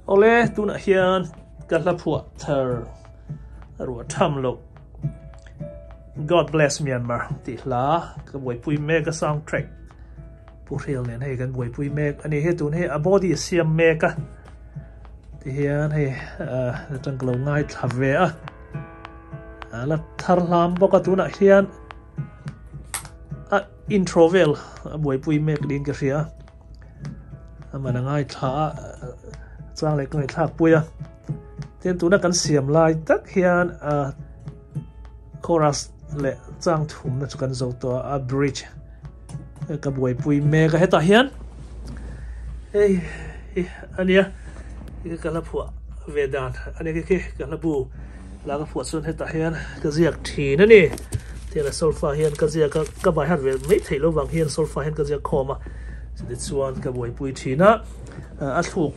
Awle tunah hian ka hla phuah thar a ruah tham loh God Bless Myanmar tih hla ka buaipui mek a sound track Pu Hril nen hei kan buaipui mek a ni. Hei tun hi a body a siam mek a ti hian hei atang ka lo ngaithla ve a a la thar hlam bawk a tunah hian a intro vel a buaipui mek niin ka hria a man a ngaithla a chang leh ka ngaihthlak pui a tin tuna kan siam lai tak hian a chorus leh chang thumna chu kan zo tawh a bridge ka buaipui mek a hetah hian hei hi ania ka la phuah ve dan ani khi khi ka hla bu la ka phuah chuan hetah hian ka ziak thin ani tian a solfa hian ka ziak a ka bai hat ve mai theih lo vang hian solfa hian ka ziak khawm a chutih chuan ka buaipui thin a a thluk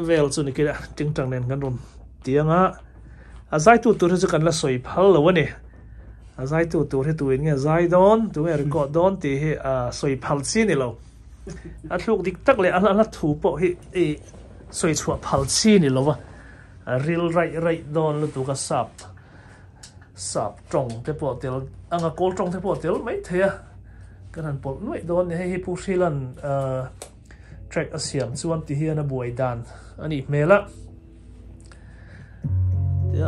vel chu ni kila tingtang nen kan rawn tiang a a zaitu tur hi chu kan la sawi phal lo ani. A zaitu tur hi tuin nge zai dawn, tu nge record dawn tih hi a sawi phal chi ni lo. A thluk dik tak leh a hla thu pawh hi i sawi chhuah phal chi ni lo va, a ril raih raih dawn lutuk a sap sap tawng te pawh tel anga kawl tawng te pawh tel mai thei a, kan han pawlh nuaih dawn ni. Hei hi Pu Hrilan track a siam chuan ti hian a buai dan a nih hmel a.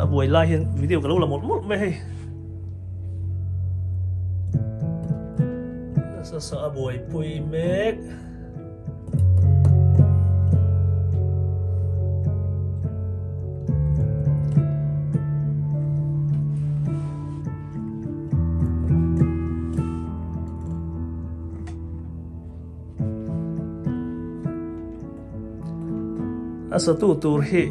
A buai lai hian video ka lo la mawlh mawlh mai hei. Nasa sa a buai pui mek. A satu tur hi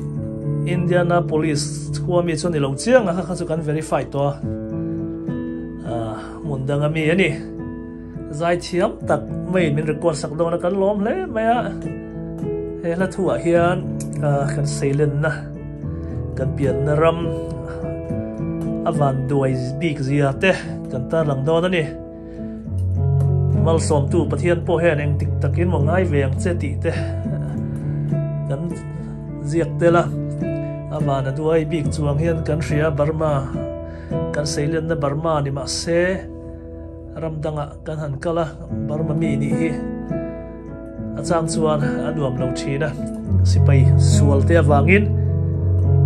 Indianapolis khua mi chu ni lo chiang a, kha kha chu kan verify tawh a, hmun danga mi a ni. Zaithiam tak maiin min record sak dawn a, kan lawm hle mai a. He hla thuah hian kan seilenna, kan pianna ram a van duai bik zia te kan tarlang dawn a ni. Malsawmtu Pathian pawh hian eng dik takin maw ngai ve ang che tih te kan ziak tel a, a van a duai bik chuang hian kan hria Burma kan seilenna Burma ni mahse ram dangah kan han kal a, Burma mi nih hi a chang chuan a nuam lo thin a, sipai sual te avangin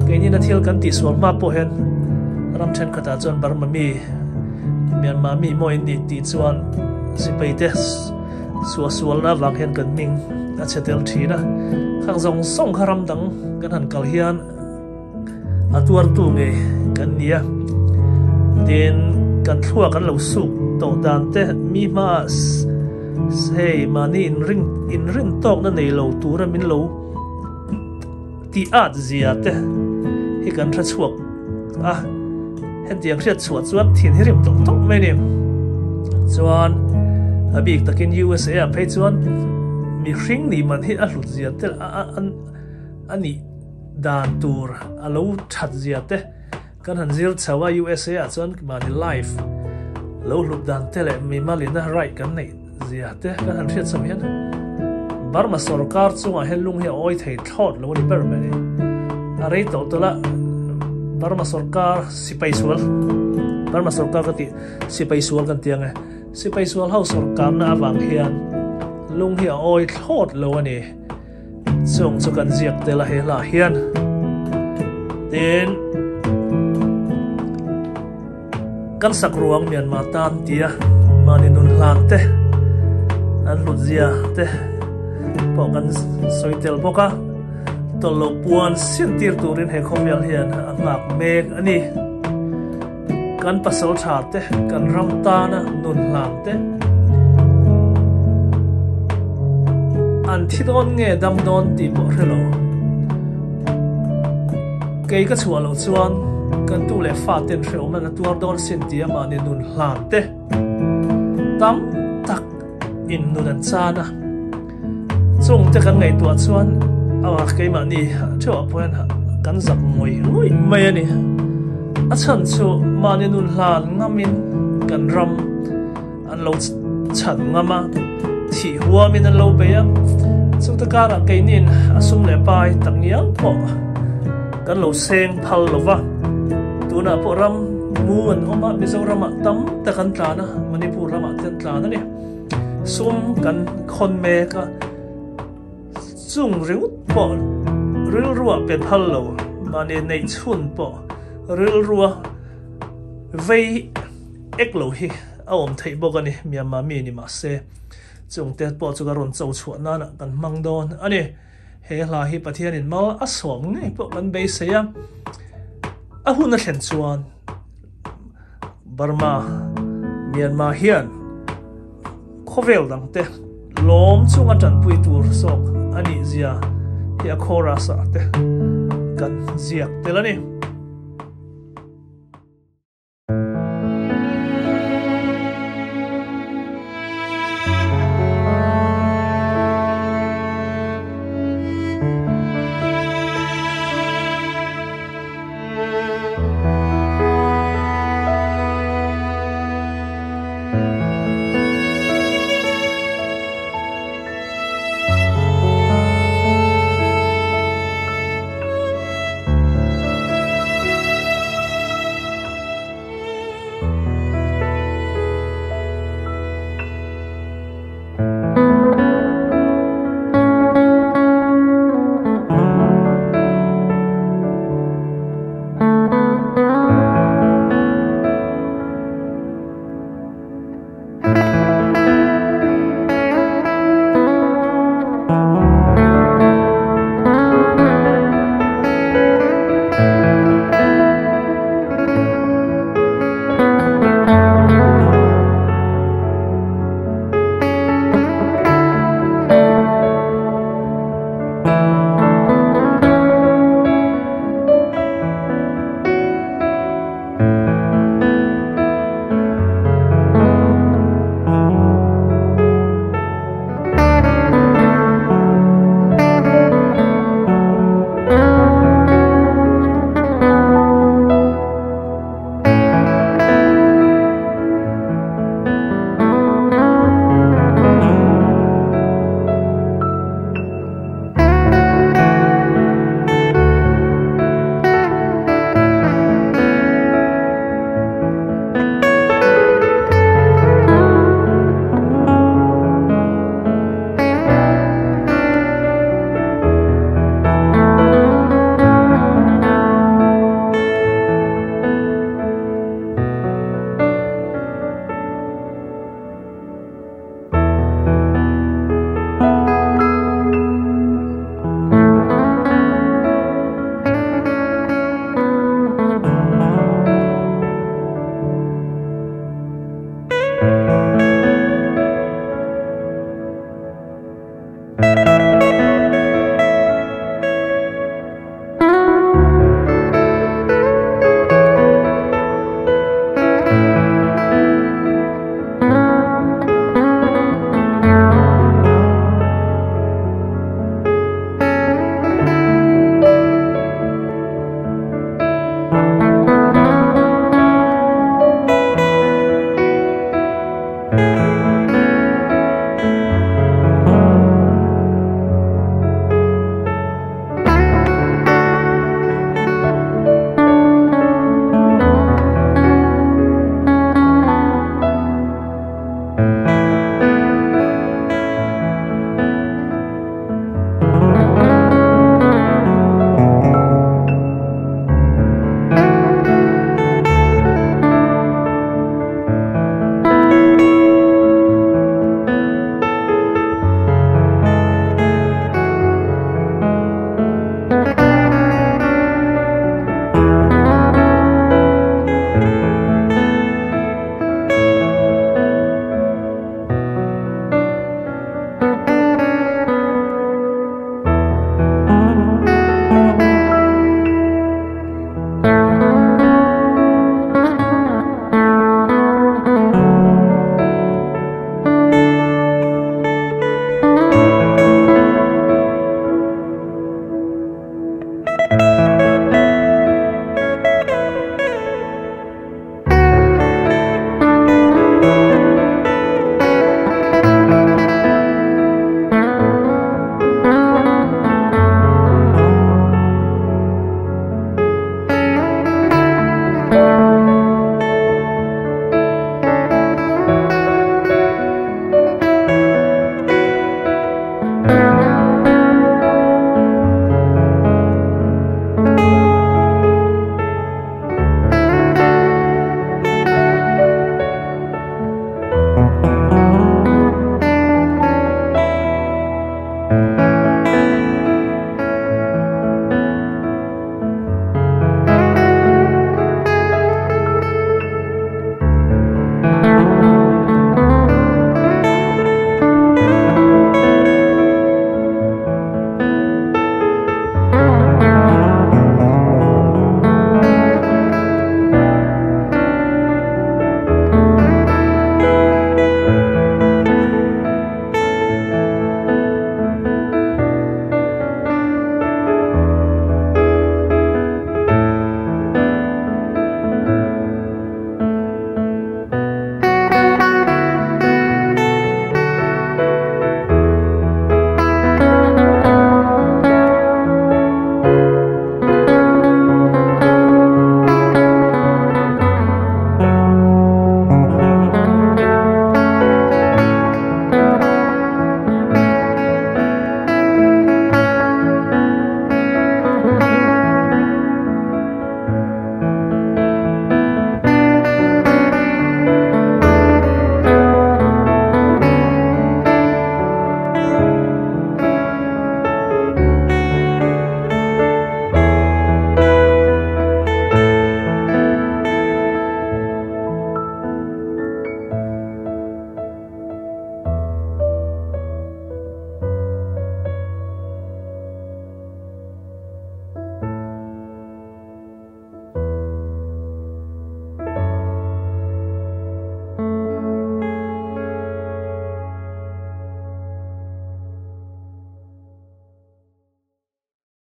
keinin a thil kan tih sual hma pawh hian ram thenkhatah chuan Burma mi Myanmar mi maw in nih tih chuan sipai te suah sualna avang hian kan hming a chhe tel thin a, khang zawng zawng kha ram dang kan han kal hian a tuartu ngei kan ni a, tin kan thluak an lo suk tawh dan te mi hmaah hei mahni inring inrin tawkna nei lo tura min lo tih at zia te hi kan hre chhuak a, hetiang hriat chhuah chuan thin hi rim tawk tawk mai a ni. Chuan a bik takin USA ah phei chuan mihring nih man hi a hlut zia te a nih Dan tur a lo that zia te kan han zir chho a, USA ah chuan mahni life lo hlut dan te leh mimalina right kan neih zia te kan han hriat chho hian Burma sorkar chungah hian lung hi a awi thei thlawt lo a ni ber mai a ni. A rei tawh tawlh a, Burma sorkar sipai sual, Burma sorkar ka tih sipai sual kan ti ang e, sipai sual ho sorkarna avang hian lung hi a awi thlawt lo a ni. Chung chu kan ziak tel a he hla hian tin kan sak ruang Myanmar tan tia mahni nun hlan te an hlut zia te pawh kan sawi tel bawk a tawlh loh puan sin tir turin he khawvel hian a nghak mek a ni. Kan pasal tha te, kan ram tana nun hlan te, an thi dawn nge dam dawn tih pawh hre lo. Kei ka chhuah loh chuan kan tu leh fa ten hrehawm an la tuar dawn sin tia mahni nun hlan te tam tak in nun an chan a. Chung te kan ngaihtuah chuan a keimahni theuhah pawh hian kan zak ngawih ngawih mai a ni. A chhan chu mahni nun hlan ngamin kan ram an lo chhan ngam a, thih huamin an lo bei a. Chungte karah keinin a sum leh pai tak ngial pawh kan lo seng phal lo va. Tunah pawh ram mu an awm a, Mizoramah tam tak an tlan a, Manipur ramah te an tlan a ni. Sum kan khawn mek a, chung ringawt pawh rilruah pe phal lo, mahni neih chhun pawh rilrua vei ek lo hi a awm theih bawk a ni, Myanmar mi ni mahse. Chungte pawh chu ka rawn cho chhuah nanah kan hmang dawn a ni. He hla hi Pathianin mal a sawm ngei pawh kan beisei a, a hun a thlen chuan Burma, Myanmar hian khawvel dangte lawm chunga tanpui tur zawk a nih zia hi a chorus ah te kan ziak tel a ni.